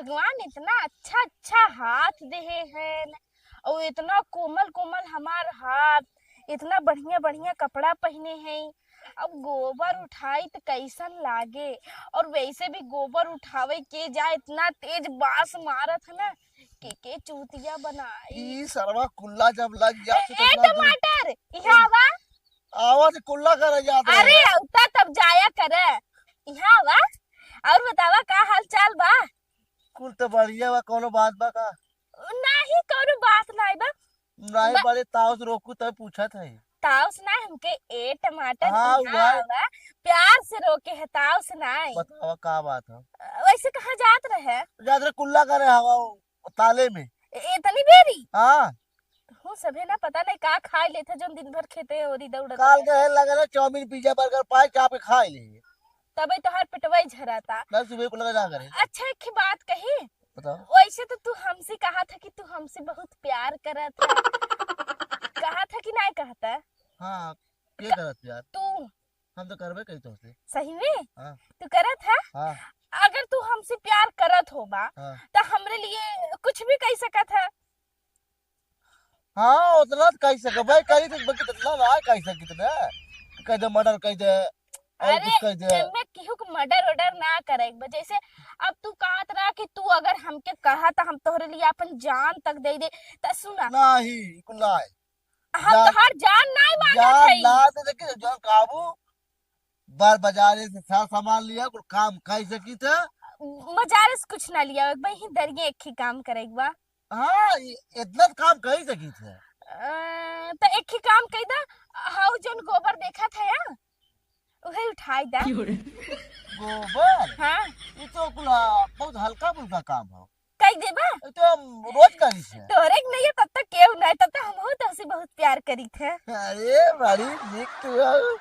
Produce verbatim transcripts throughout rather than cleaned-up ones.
भगवान इतना अच्छा अच्छा हाथ देहे हैं, और इतना कोमल कोमल हमार हाथ, इतना बढ़िया बढ़िया कपड़ा पहने हैं। अब गोबर उठाई त कैसन लागे? और वैसे भी गोबर उठावे के जा, इतना तेज बास मारत है ना, के के चूतिया बनाई। ई सरवा कुल्ला जब लग जात ए, तो ए, टमाटर, इहाँ आवा। आवा से कुल्ला करे जात रहे। अरे, अउता तब जाया करे। इहाँ आवा। और बतावा, का हाल चाल बा? कुल तो बढ़िया बा, कौनो बात बा का? नाही, कौनो बात नाही बा। नाही बा- बड़े ताव से रोकू तब पूछत है। ताव से ना, हमके ए टमाटर, हाँ, इहाँ आवा। प्यार से रोके है, ताव से नाही। बतावा का बात है? वैसे कहाँ जात रहे? जात रहे कुल्ला करे हवा ताले में। ए, इतनी बेरी? हाँ। हो सभे ना, पता नहीं का खाए लेथे, जोन दिन भर खेते ओरी दौड़त काल रहे। गए लगे ना चाउमीन, पिज्जा, बर्गर पाए, चाप के खाए ले। तबे तोहार पेटवा ही झराता। ना सुबह को लगा जा करे। अच्छा, एक ही बात कही। बताओ। वैसे तो तू हमसे कहा था कि तू हमसे बहुत प्यार करत है। कहा था कि नहीं कहता? हाँ, के करत प्यार? तू। हम तो करबे करी तोहसे। सही में? हाँ। तू करत है? हाँ। अगर तू हमसे प्यार करत होबा, हाँ। तो हमरे लिए कुछ भी कह सकत है। हाँ, उतना तो कह सके भाई, कही तो बाकी इतना ना कह सकी ना। कह दे मर्डर कह दे, और अरे, कुछ कह दे। एमे केहू के मर्डर वर्डर ना करे के बा। जैसे अब तू कहत रहा कि तू अगर हमके कहा तो हम तोहरे लिए अपन जान तक दे दे, त सुना। नहीं, कुल नहीं। हम जा-, तोहार जान नहीं मांगत जान हई। ना दे, देखी, जान काबू, बार बाजारे से सारा सामान लिया, कुल काम कर सकी थे। बाजारे से कुछ ना लिया, एक भाई ही दरिये एक ही काम करे के बा। हाँ, इ-, इतना तो काम कर सकी थे। अ, तो एक ही काम कई दा, हाउ जोन गोबर देखा था या, उहे उठाई दा। गोबर? हाँ। ये तो कुल, आ, बहुत हल्का फुल्का काम हो। कई देबा? ये तो हम रोज करी थे। तोहरे के नहीं है, तब तक केहू नहीं, तब तक हम हो तो उसे बहुत प्यार करी थे। अरे, बड़ी निक तू हो।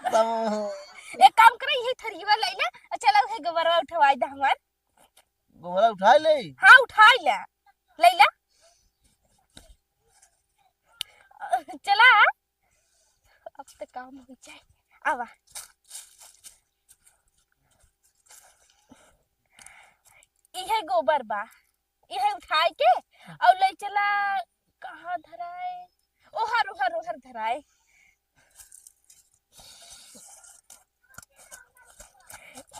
तब एक काम करे, ये थरियवा ले ले, और चला उहे गोबरवा उठवाई दा हमार। गोबरा उठाई ले? हाँ, उठाई ले। ले ले। चला। अब तो काम हो जाए। आवा। इहे गोबर बा। इहे उठाई के और ले चला। कहाँ धराए? ओहर, ओहर, ओहर धराए।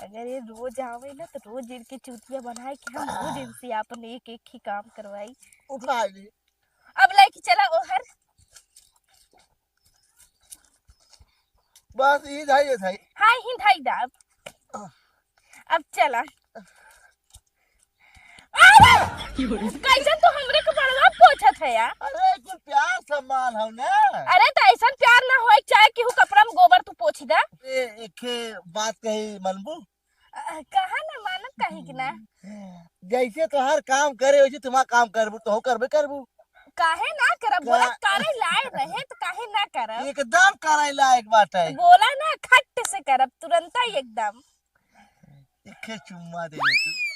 अगर ये रोज आवे ना, तो रोज इनके चूतिया बनाए के हम रोज इनसे आपन एक एक ही काम करवाई। उठा ली। अब लेके चला ओहर। बस ई धाई, ये धाई। हाँ, ही धाई दा अब। अब चला। अरे! कैसन तू हमरे कपड़वा पोछत है यार? अरे, कुल प्यार सम्मान हो ना। अरे, तो ऐसन प्यार ना होए, चाहे केहू कपड़ा में गोबर तू पोछ दे। ए, एके बात कही मनबू? अ, कहा ना मानब, कही कि ना। जैसे तोहार काम करे, वैसे तुम्हार काम करबू, तो करबे करबू। काहे ना करब? बोला, का- करे लायक रहे तो काहे ना करब? एकदम करे लायक बात है। बोला ना, खट से करब, तुरंत ही एकदम। एके चुम्मा दे दे तू।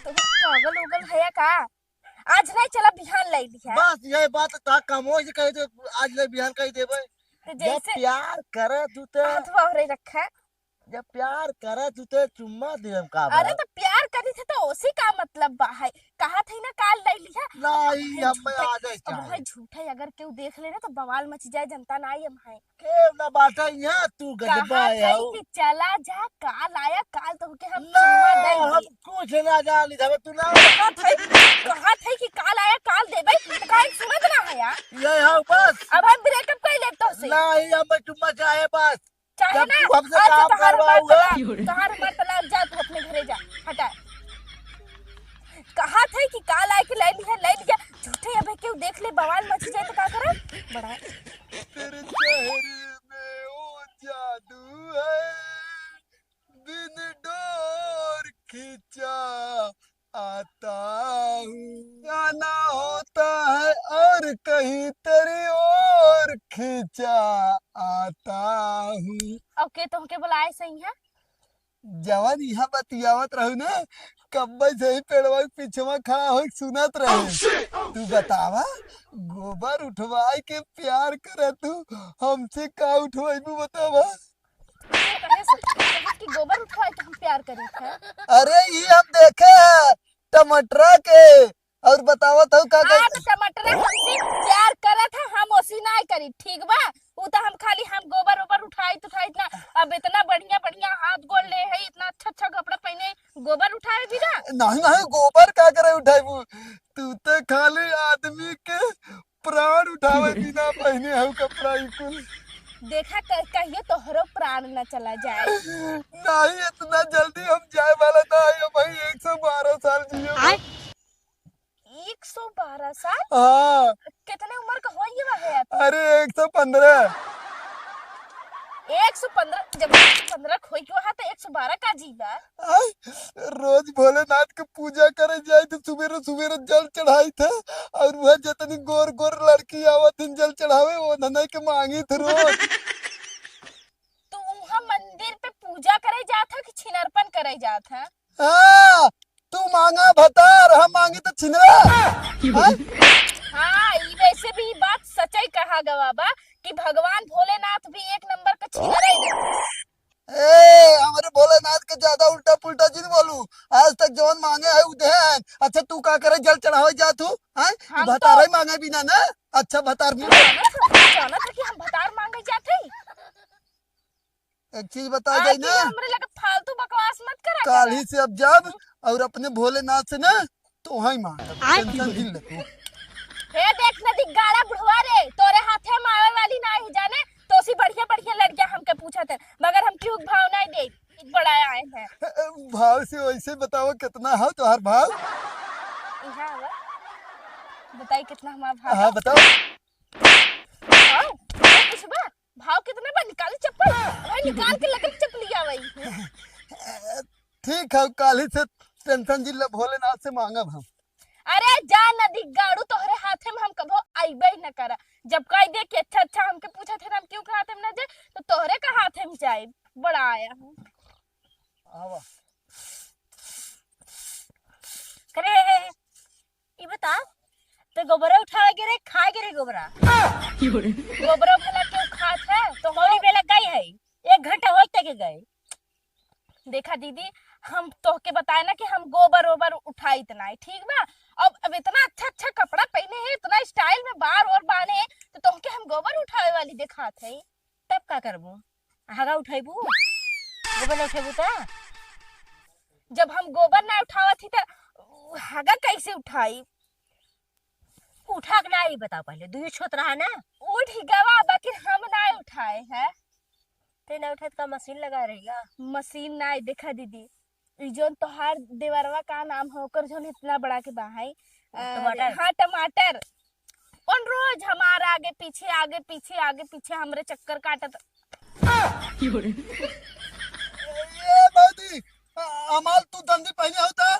तो पागल उगल है का? आज नहीं चला, बिहान ले लिहा। बस ये बात ता कमो से कह दे, आज ले बिहान कह देबे। तो जब जैसे प्यार करे तू तो हाथ बाहरे रखा। जब प्यार करे तू तो चुम्मा दे हम का अरे बा? तो प्यार करी थे तो उसी का मतलब बा है। कहा थे ना काल ले लिहा। नहीं, अब हम झूठे, आ जाए अब चाहे। भाई झूठे अगर केहू देख ले ना तो बवाल मच जाए, जनता ना आई हम है। के ना बाटा यहाँ तू गजबा कहा थे आओ। कि चला जा, काल आया, काल तो के हम ना, चुम्मा दे हम दे। कुछ ना जानी था तू ना। कहा थे, कहा थे कि काल आया, काल देबे, तो काहे सुनत ना है यार? ये है बस। अब हम ब्रेकअप कर लेब तो से। नहीं, हम चुम्मा चाहे बस। चाहे जब ना, तू हमसे आज काम तोहार हमार करवाऊगा। तलाक, तोहार हमार तलाक, जा तू अपने घरे जा, हटा। कहा थे कि काल आए के ले लिहा, ले लिहा। झूठे अबे केहू देख ले, बवाल मच जाए तो का करे? बड़ा तेरे चेहरे में वो जादू है, बिन डोर खींचा आता हूँ। जाना होता है और कहीं तेरी ओर खींचा आता हूँ। अब के तुमके बुलाए सही है? जवन यहाँ बतियावत रहू ना, कब्बे से ही पेड़वा के पीछवा खड़ा होके सुनत रहे। तू बतावा, गोबर उठवाए के प्यार करे तू, हमसे का उठवाइबू बतावा? कहे से, कहे कि गोबर उठाए के हम प्यार करी थे। अरे, ये हम देखे हैं, टमाटरा के। और बतावत हूँ का हाँ, कहे? तो टमाटरा हमसे प्यार करत है, हम ओसी नाय करी, ठीक बा? उ तो हम खाली हम गोबर ओबर उठाइत उठाइत ना, अब इतना बढ़िया बढ़िया हाथ गोड़ ले है, इतना अच्छा अच्छा कपड़ा पहने, गोबर उठाए भी ना। नहीं, नहीं, गोबर का करे उठाइबू? तू तो खाली आदमी के प्राण उठावे बिना पहने हऊ कपड़ा ई कुल। देखा, क-, कहियो तोहरो प्राण न चला जाए। नहीं, इतना जल्दी हम जाए वाला ना है भाई, एक सौ बारह साल जियो। आय? एक सौ बारह साल? हाँ। कितने उम्र का हो गया है आप? अरे, एक सौ पन्द्रह। एक सौ पन्द्रह, जब एक सौ पन्द्रह खोई के वहाँ तो एक सौ बारह का जीवा। आय, रोज भोलेनाथ के पूजा करे जाइत है, सुबेरे सुबेरे जल चढ़ाइत है, और वह जितनी गोर गोर लड़की आवत हिन जल चढ़ावे, वो ननई के मांगित है रोज। तू वहाँ मंदिर पे पूजा करे जात है कि छिनरपन करे जात है? हाँ, तू मांगा भतार, हम मांगी तो छिनरा। हाँ? हाँ, ई वैसे भी ई बात सचई कहा गवा बा कि भगवान भोलेनाथ भी एक नंबर का छिनरा ही रहे। ए, हमरे भोलेनाथ के ज्यादा उल्टा पुल्टा जिन बोलू। आज तक जवन मांगे है, उ दे हैं। अच्छा, तू का करे, जल चढ़ावे जात हूँ? हैं? हम भतार तो ही मांगे बिना ना? अच्छा, भतार भी जानत हूँ, जानत हूँ कि हम भतार मांगे जात हई। एक चीज बता आज जाई ना, हमरे लगे फालतू बकवास मत करा काल्हि करा। से अब जब और अपने भोलेनाथ से ना, तो वहीं मांग, आय। Tension जिन ले तू। हे देख नदी गाड़ा बुढ़वा रे, तोरे हाथे में आवे वाली ना ही जाने, तो सी बढ़िया बढ़िया लड़कियां हमके पूछत है, मगर हम क्यों भाव नहीं दे, बड़ा आए हैं। भाव से वैसे बताओ, कितना है तुम्हार भाव? यहाँ आवा। बताई कितना हमारा भाव हाँ, है? बताओ। भाव? भाव कुछ बा? भाव कितना बा? निकाल चप्पल। भाई निकाल के लकड़ी चप्पल लिया भाई। ठीक है, काल्हि से tension जिन ले, भोलेनाथ से मांगब हम। अरे जा नदी गाड़ू, तोहरे हाथे में हम कभो आइबे ही न करा। जब कह दे कि अच्छा अच्छा हमके पूछा थे, हम क्यों के हाथे में न जाए, तो तोहरे का हाथे में जाए। बड़ा आया हूँ। आवा। करे, ई बता, ते गोबरा उठावे के रे, खाए के रे गोबरा? गोबरा भला क्यों खात है? तो होली बेला गई है, एक घंटा होई तक गए। देखा दीदी, हम तोहके बताए ना कि हम गोबर ओबर उठाइत नाई, ठीक बा? अब, अब इतना अच्छा अच्छा कपड़ा पहने हैं, इतना style में बार और बांधे हैं, तो तोहके हम गोबर उठावे वाली देखात है? तब का करबू? हगा उठैबू? गोबर ना उठैबू त? जब हम गोबर ना उठावत ही त हगा कैसे उठाई? उठा के ना, ई बताओ पहले, दुइयो छोट रहा ना? उठ गवा, बाकी हम ना उठाए हैं। ते ना उठत का मशीन लगा रहेगा? मशीन ना, देखा दीदी, ई जोन तोहार देवरवा का नाम है, ओकर जोन इतना बड़ा के बा है, अ, टमाटर। हाँ, टमाटर। कौन रोज हमार आगे पीछे, आगे पीछे, आगे पीछे हमरे चक्कर काटत। ए भौजी, अ, हमार तू दंदी पहने होता?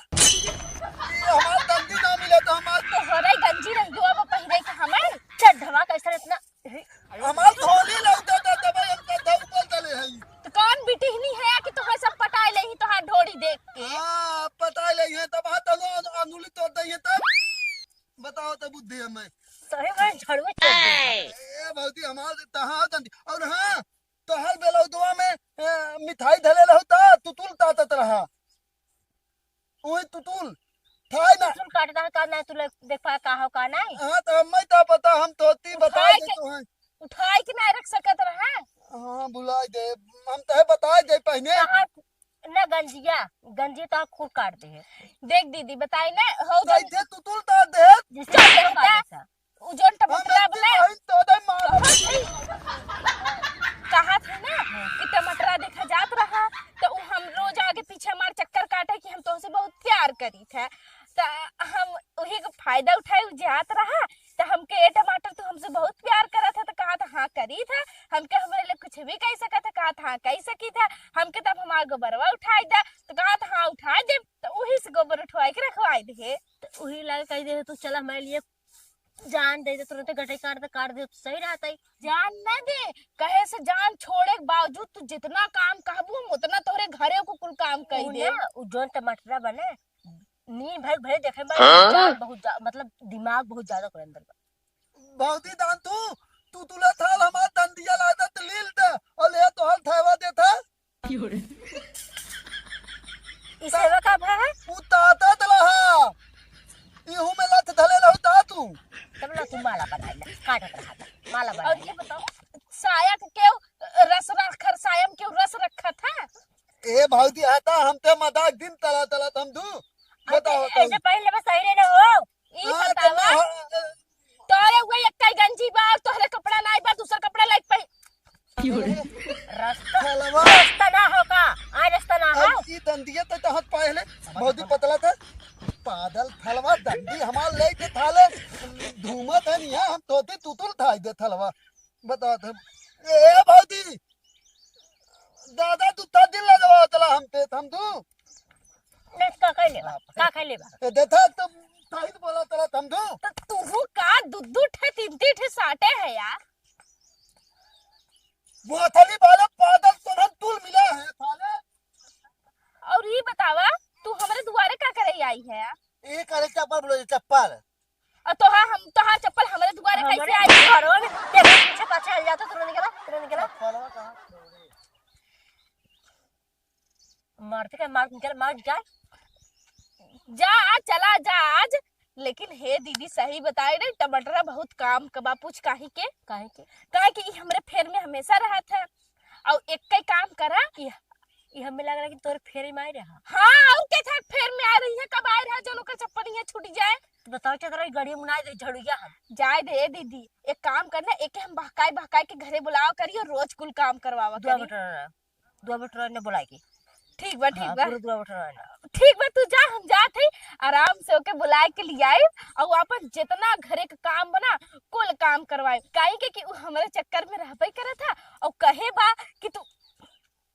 ये हमार दंदी ना मिले तो हमार तोहरे गंजी रह गयो अब पहिरे के हमर। चल धमा कैसे इतना हमार धोली लौटा दा, दबा हम का धौ बोल दले हई। तो कौन बिटिहनी है कि तोहे सब पटाए लेही तोहार ढोड़ी देख के? हाँ, पटाए लेही है, तब हाथ अनु-, अनुली तोड़ दई है तब। बताओ तब बुद्धि हमें। सही में झड़ुए चल दे। ए, भौजी, हमार तहाँ दंडी। और हाँ, तोहर बेलौदवा में, ए, मिठाई धले रहू त तुतुल तातत रहा। ओए तुतुल, ठाई ना। तुतुल काटता है का ना, तू लोग देख पा का हो का नहीं। हाँ, तो हमें तो पता, हम तो ती उठाए बताए के, देतो हैं। उठाए के ना रख सकत रहा। हाँ, भुलाए दे, हम तो है बताए दे पहले। कहाँ न गंजिया, गंजी तो खूब काट दे है। देख दीदी, बताई ना, हो तो गंज- इधे तुतुल तार दे। जिससे चल तुतुल देता। काट देता। उ जोन हम टमाटरा एक दिन बना। वहीं तो दे मार। कहा थे ना कि टमाटरा देखा जात रहा, तो उ हम रोज आगे पीछे हमार चक्कर काटे कि हम तोहसे बहुत प्यार करी थे। तो हम उही के फायदा उठाए उ जात रहा, तो हमके ए टमाटर तू हमसे बहुत प्यार करत है, तो कहा था हाँ करी था, हमके हमरे लिए कुछ भी कह सकत है, कहा था हाँ कह सकी था, हमके तब हमार गोबरवा उठाए दे, तो कहा था हाँ उठाए दे, तो उही से गोबर उठवाए के रखवाए दे। तो उही लागे कह दे तू चला हमारे लिए जान दे दे, तुरंते गटई काट दे, काट दे, तो सही रहता है। जान ना दे, कहे से जान छोड़े के बावजूद तू जितना काम कहबू, हम उतना तोहरे घरे को कुल काम कर उ दे। ना, उ जोन टमाटरा बने, नीन भर भरे देखे में हाँ? जान बहुत जा-, मतलब दिमाग बहुत ज्यादा ओकर अंदर बा। भौजी दान तू, तू तुला थाल हमार दंदिया लागत लील दे, और ले तो हल थैवा दे था। ई सेवा का भा है? उ ताता तला हा। इहू में लत धले रहू ता तू। तब ना तू माला बनाई ना, काटत रहा था, माला बनाई। और ये बताओ, साया के केव रस रखर, साया में केव रस रखत है? ए भौजी, हटा, हम ते मजाक दिन तला तला हम दू। बताओ, ऐसे पहले बस सही रहना हो। ई हाँ, बतावा, तोरे उहे एक्कै गंजी बा और तोहरे कपड़ा नाई बा, दूसर कपड़ा लाइक पही। क्यों रे? रास्ता, थलवा। रास्ता ना हो का? आ रास्ता ना हो? अब ई दंदिया तो तहत पाए ले, बहुत ही पतला था। पादल थलवा दंडी हमार लेके थाले, धूमत है नहीं, हम तोते तुतुल थाई दे थलवा। बता दे। ए भौजी, दादा तू था दिल लगवा तला हम पे, हम तू। नहीं, का खाई लेबा? का खाई लेबा? ए, देखा, तुम सही बोला तला, समझो। तो तू का दू दू ठे, तीन तीन ठे साटे है यार। वो थली वाला पादल तो हम तूल मिला है, साले। और ये बतावा, तू हमरे दुआरे का करे आई है यार? ये करे चप्पल बोलो, ये चप्पल। और तोहा हम, तोहार चप्पल हमरे दुआरे कैसे आई? घरों में तेरे पीछे पाछे हल जाता, तुरंत निकला, तुरंत निकला। चप्पलवा कहाँ छोड़े? मारते का मार निकल, मार जा। जा, आज चला जा आज। लेकिन हे दीदी, सही बताए रे, टमाटरा बहुत काम का बा, पूछ काहे के? काहे के? काहे कि ई हमरे फेर में हमेशा रहत है। और एक ही काम करा कि ई हमें लग रहा कि तोरे फेर में आए रहा। हाँ, और के था फेर में आ रही है, कब आए रहा जौन ओकर चप्पल यहाँ छूट जाए? तो बताओ, चल रही गाड़ी में ना दे, झड़ुइया हम। जाए दे दीदी, एक काम करना, एक हम बहकाए बहकाए के घरे बुलावा करी और रोज कुल काम करवावा दुआ करी। बटोरा। दुआ बटोरा ने बुलाए के। ठीक बा, ठीक हाँ, बा। पूरा दुआ बटोरा ने। ठीक बा, तू जा, हम जात हई, आराम से ओके बुलाए के लियाई और अपन जितना घरे के काम बना, कुल काम करवाई। काहे के कि उ हमरे चक्कर में रहबे करे था और कहे बा कि तू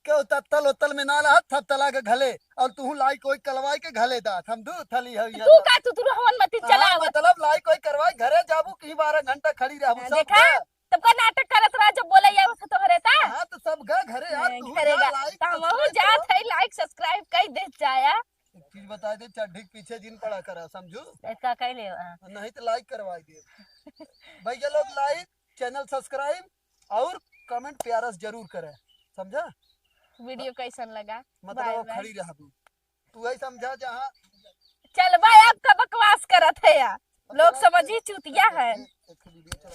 क्यों तत्तल उत्तल में ना रहत, थप तला के घले, और तू लाई कोई कलवाई के घले दात, हम दू थली हई तू का तू तुरहवन मती हाँ, चलावत। मतलब लाई कोई करवाई, घरे जाबू कि बारह घंटा खड़ी रहबू, हाँ, सब देखा? का। तब का नाटक करत रहा जब बोले ये तो तोहरे ता? हाँ, तो सब गा घरे यार, हाँ, तू घरे जा, गा। Like, तो हमहू subscribe जात करो। है, like, subscribe कई दे जाया। एक चीज बता दे, चड्ढी के पीछे जिन पड़ा करा, समझू? ए, का कइले बा? नहीं तो like करवाई दे। भैया लोग like, channel subscribe और comment प्यारा से जरूर करे, समझा? Video कैसन लगा? मतलब bye वो bye। खड़ी रहबू। तू ऐ समझा जहाँ चल भाई, आपका बकवास करत है यार। लोग समझी चूतिया है। एक video चला।